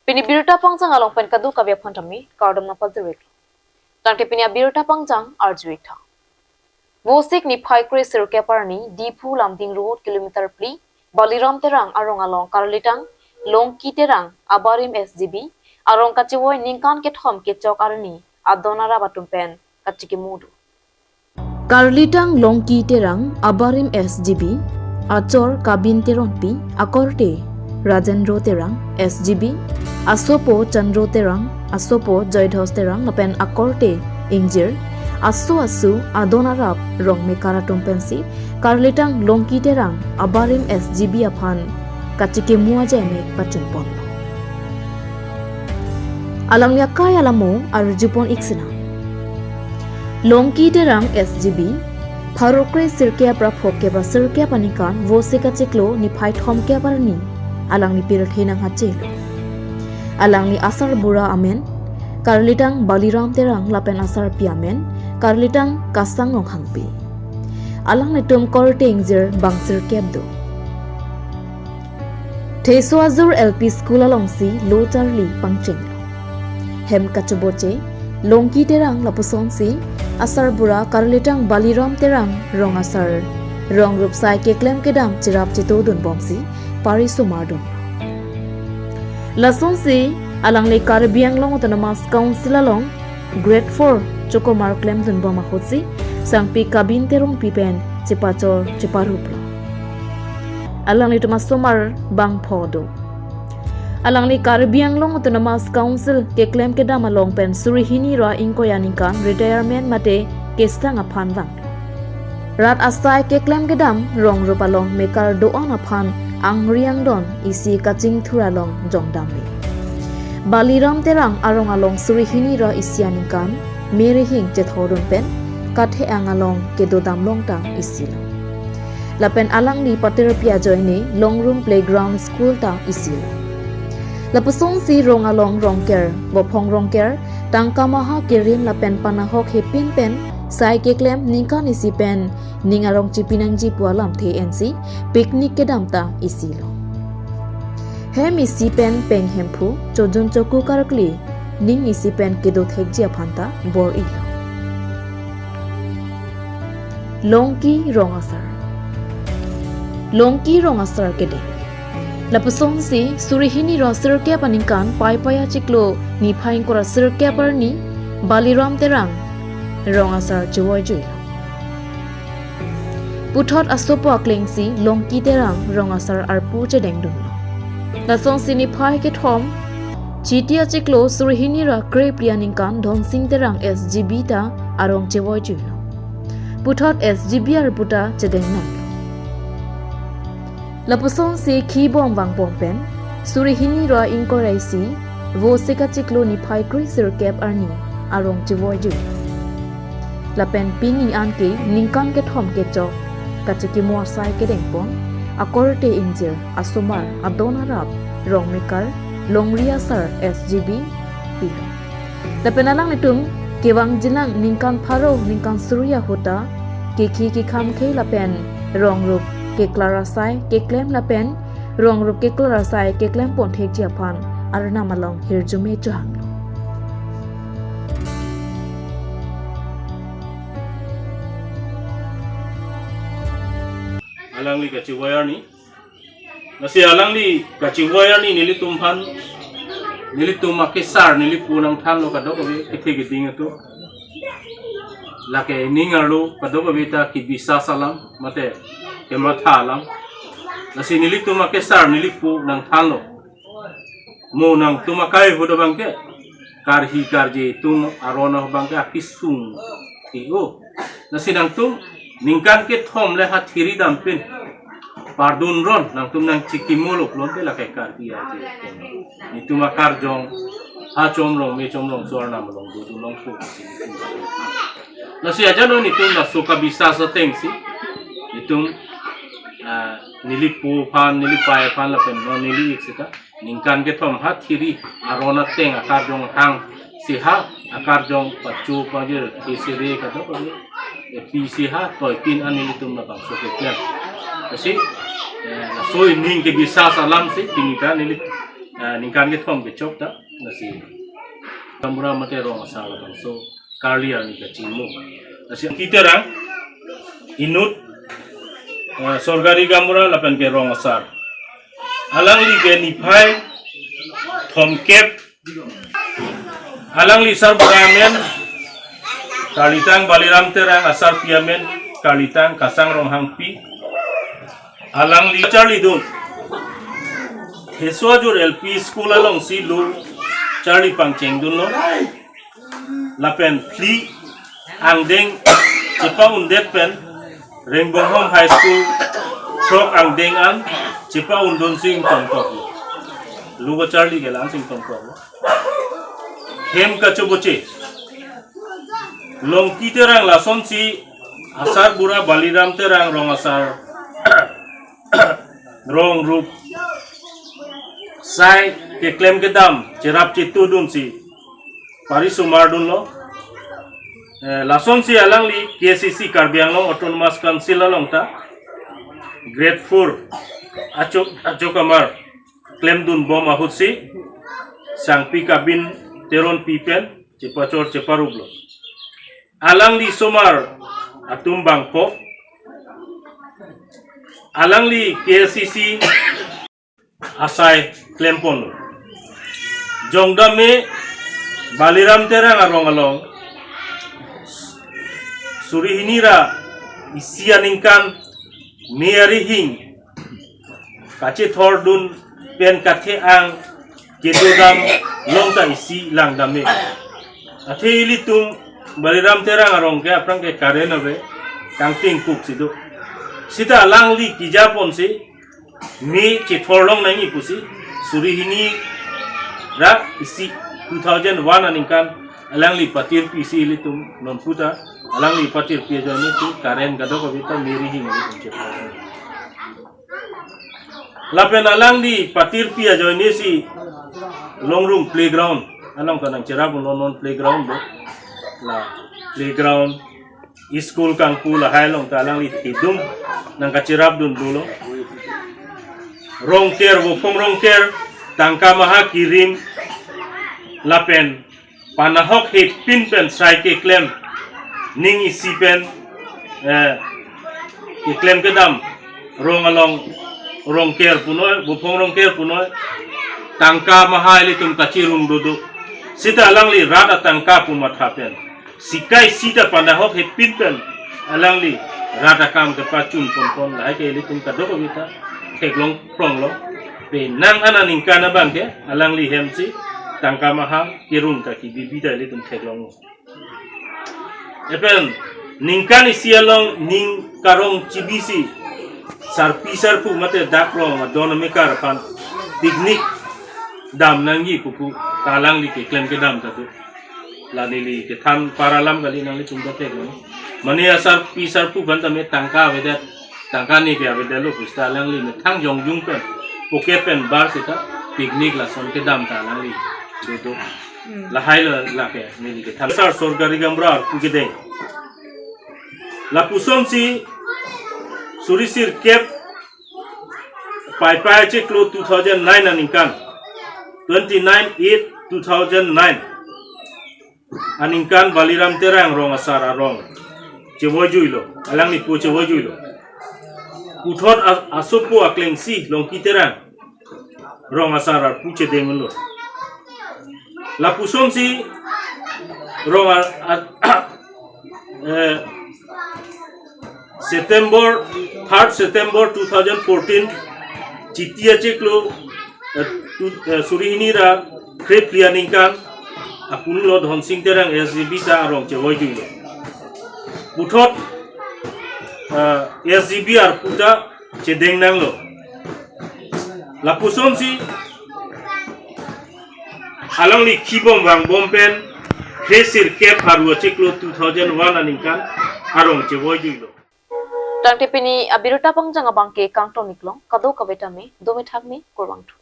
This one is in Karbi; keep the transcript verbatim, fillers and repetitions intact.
Pini birta pangchang along pen kadokave aphan tame kardom nangpajirvek. Tangte pini abirta pangchang arju-ik tha. Vosik niphai kre sirkep arni Diphu Lumding Road kilometer phli Baliram Terang arong along karlitang Longki Terang abarim S G B arong kachevoi ningkan kethom kechok arni adon arap atum pen kachikimo do. Karlitang Longki Terang abarim S G B, achor Kabin Teronpi, akorte Rajendro Terang S G B, asopo Chandro Terang, asopo Joydhos Terang lapen akorte ingjir aso asu adon arap rong mekar atum pensi karlitang Longki Terang abarim S G B aphan kachikimo ajai mek pachunpon. Alangli akai alamo arjupon-ik sinang. Longki Terang S G B, pharo kre sirkep ra phokep ra sirkep aningkan Vosik achiklo niphai thomkep arni alangli pirthe nanghachelo. Alangli asarbura amen karlitang Baliram Terang lapen asarpi amen karlitang Kasang Ronghangpi. Alanglitum korte ingjir bang sirkep do. Theso Ajur L P School alongsi lo charli pangcheng. Hem kachoboche Longki Terang lapusonsi asarbura karlitang Baliram Terang rong asar rong rup sai keklem kedam cherap chetodunbomsi parisomar dun. Lasonsi alangli Karbi Anglong Autonomous Council along Grade four chokomar klemdunbom ahutsi sangpi Kabin Teronpi pen chepachor cheparuplo. Alanglitum asomar bang pho do. Alangli Karbi Anglong Autonomous Council keklem kedam along pen suri hini ra ingkoi aningkan retirement mate kesang aphan vang. Rat asai keklem kedam rong rup along mekar do-an aphan angri angdon isi kachingthur along jongdam me. Baliram Terang arong along suri hini ra isi aningkan merihing chethodun pen kathe ang along kedodam long ta isi lo. Lapen alangli patirpi ajoine Longrum Playground School ta isi lo. Lapusonsi rong along rongker, bophong rongker, tangka maha kerim lapen panahok hepin pen sai keklem ningkan isi pen ning arong chipinangji pu alamthe ensi picnic kedam ta isi lo. Hem isi pen peng hemphu chojun choku karkli ning isi pen kedo thekji aphan ta bor-ilo. Longki rong asar. Longki rong asar kedeng. Lapusonsi suri hini ra sirkep aningkan Paipai achiklo niphai ingkoi ra sirkep arni Baliram Terang rong asar chevoi jui. Puthot asopo aklengsi Longki Terang rong asar arpu chedengdunlo. Lasonsi niphai kethom Chiti achiklo suri hini ra krephli aningkan Dhonsing Terang S G B ta arong chevoi juilo. Puthot S G B arpu ta chedeng nanglo. Lapusonsi khibom vangbom pen suri hini ra ingkoi ra isi Vosik achiklo niphai kre sirkep arni arong chevoi juilo. Lapen pini anke ningkan kethom kechok kachikimo asai kedengpon akorte ingjir asomar adon arap rong mekar longri asar S G B pilo. Lapen alanglitum kevang jinang ningkan pharo ningkan suri ahut ta kekhi kekham khei lapen rong rup keklar asai keklem lapen rong rup keklar asai keklempon thekji aphan arnam along hirjume chohanglo. Alangli kachevoi arni. Lasi alangli kachevoi arni nelitum aphan, nelitum akesar nelipu nangthanlo kadokave kethe keding atum. Lake ning arlo kadokave ta kebisas alam mate kematha alam. Lasi nelitum akesar nelipu nangthanlo. Mo nangtum akai ahut abangke karhi karje atum aron abangke akesung ti o. Lasi nangtum ningkan kethom le hathiri dampin pardun ron nangtum nangchikimolo pulote lake karhi karje atum. Netum akarjong ha chomrong me chomrong so arnam along dodun longpo. Lasi ajano netum laso kabisas atengsi netum, ah, nelipu aphan, nelipei aphan lapen non neli-ik seta ningkan kethom hathiri aron ateng akarjong hangsi ha akarjong pacho pajir kesere kadokave pisi ha toipin an nelitum labangso keklem. Lasi, eh, laso ining kebisas alamsi pini ta neli Ah, ningkan kethom kechok ta, lasi gaonbura mate rong asar labangso karli arni kachingmu. Lasi Longki Terang inut, eh, sorkari gaonbura lapen ke rong asar. Alangli ke niphai thomkep. Alangli asarbura amen karlitang Baliram Terang, asarpi amen karlitang Kasang Ronghangpi. Alangli charlidun Heso Ajur L P School alongsi lo charli pangchengdunlo. Lapen phli angdeng chepa-undet pen Rengbonghom High School throk angdeng an chepa-undunsi ingtonkoklo. Lo kacharli ke la-an si ingtonkoklo. Hem kachoboche. Longki Terang lasonsi asarbura Baliram Terang rong asar rong rup sai keklem kedam cherap chetudunsi parisomar dunlo. Eh, lasonsi alangli K A C C, Karbi Anglong Autonomous Council along ta grade four achok, achok amar klemdunbom ahutsi Sangpi Kabin Teronpi pen chepachor cheparuplo. Alangli somar atum bangpho, alangli K A C C asai klempon. Jongdame Baliram Terang arong along suri hini ra isi aningkan me arihing kachethordun pen kathe-ang kedodam long ta isi langdame. Athe ilitum Baliram Terang arong ke aphrang ke current ave, kangting kuk si do. Sita alangli kejaponsi me chethor long nangji pusi suri hini ra isi two thousand one aningkan alangli patirpi si ilitum non puta alangli patirpi ajoine si current kadokave ta me arihing ilitum chethor. Lapen alangli patirpi ajoine si Longrung playground along ta nangcherap lo, non playground do. La playground, school kangpu lahai along ta alangli kedum nangkacherapdun dolo. Rongker, Vophong Rongker, tangka maha kirim, lapen panahok hepin pen sai keklem, ning isi pen, eh, keklem kedam rong along, Rongker punoi, Vophong Rongker punoi, tangka maha ilitum kachirung dodo. Sita alangli rat atangka pu matha pen sikai sita panahok hepin pen alangli rat akam kepachun ponpon, lahai ke ilitum kadokave ta theklong pronglo. Penang an aningkan abang ke alangli hemsi tangka maha kirung ta kebibi ta ilitum theklonglo. Lapen ningkan isi along ning karong chibisi sarpi sarpo mate dak rong adon amekar aphan picnic dam nangji pupu ta alangli keklem kedam ta do. La neli kethan paralam kali, nanglitum ta theklong. Mane asarpi sarpo aphan tame tangka avedet, tangka ne ke avedetlo pusita alangli methang jongjung pen, pocket pen bar sita picnic lason kedam ta alangli dodo. Hmm. Lahai lo lake neli kethan. Sar sorkari gaonbura arpu kedeng. Lapusonsi suri sirkep Paipai achiklo two thousand nine aningkan, twenty nine eight two thousand nine aningkan Baliram Terang rong asar arong chevoijuilo, alangli pu chevoijuilo. Puthot as-, asopo aklengsi Longki Terang rong asar arpu chedenglo. Lapusonsi rong ar-, ar-, eh, September, third September two thousand fourteen, Chiti achiklo, eh, tu-, eh, suri hini ra kre phli aningkan, apulo Dhonsing Terang S G B ta arong chevoijuilo. Puthot, eh, S G B arpu ta chedeng nanglo. Lapusonsi alangli khibom vangbom pen kre sirkep pharo achiklo two thousand one aningkan arong chevoijuilo. Tangte pini abirta pangjang abang ke kangton iklong, kadokave tame dome thakme, kurvangthu.